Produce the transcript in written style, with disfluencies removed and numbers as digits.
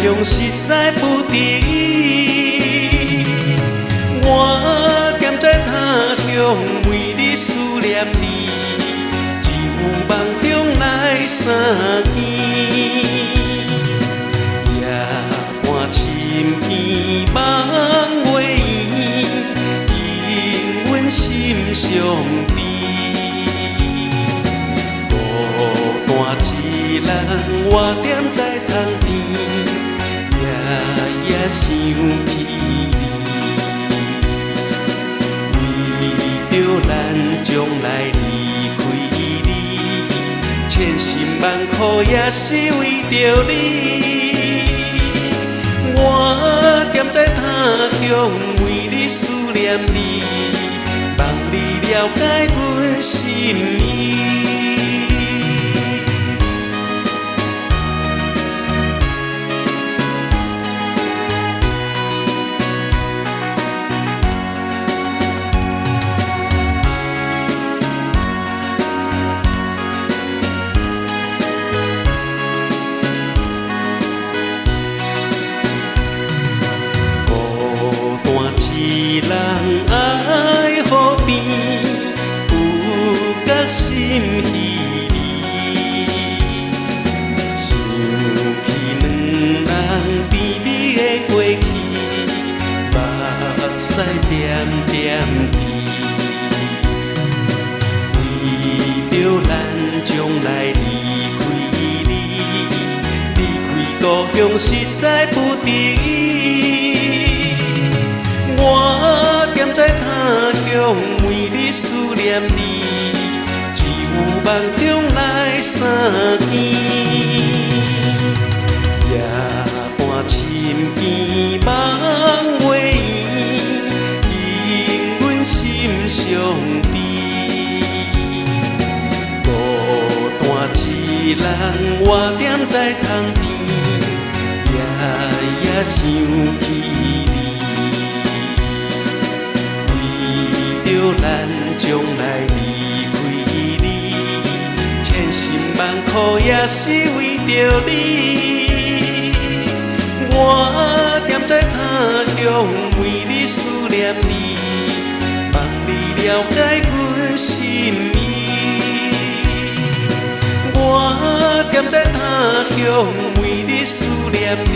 鄉實在不值得。我踮在他鄉為你思念你，只有夢中來相見。夜半深更夢袂圓，因阮心傷悲。孤單一人，我踮在窗邊，夜夜想起你。為著咱將來離開你，千辛萬苦也是為著你。我踮在他鄉為你思念你，望你了解阮心意。孤單一人愛予變，有覺心稀微。想起兩人甜蜜的過去，目屎點點滴。為著咱將來離開你，離開故鄉實在不值得。我踮在他鄉為你思念你，只有夢中來相見。夜半深更夢袂圓，因阮心傷悲。孤單一人，我踮在窗邊，夜夜想起你。為著咱將來離開你，千辛萬苦也是為著你。我踮在他鄉為你思念你，望你了解阮心意。我踮在他鄉為你思念你，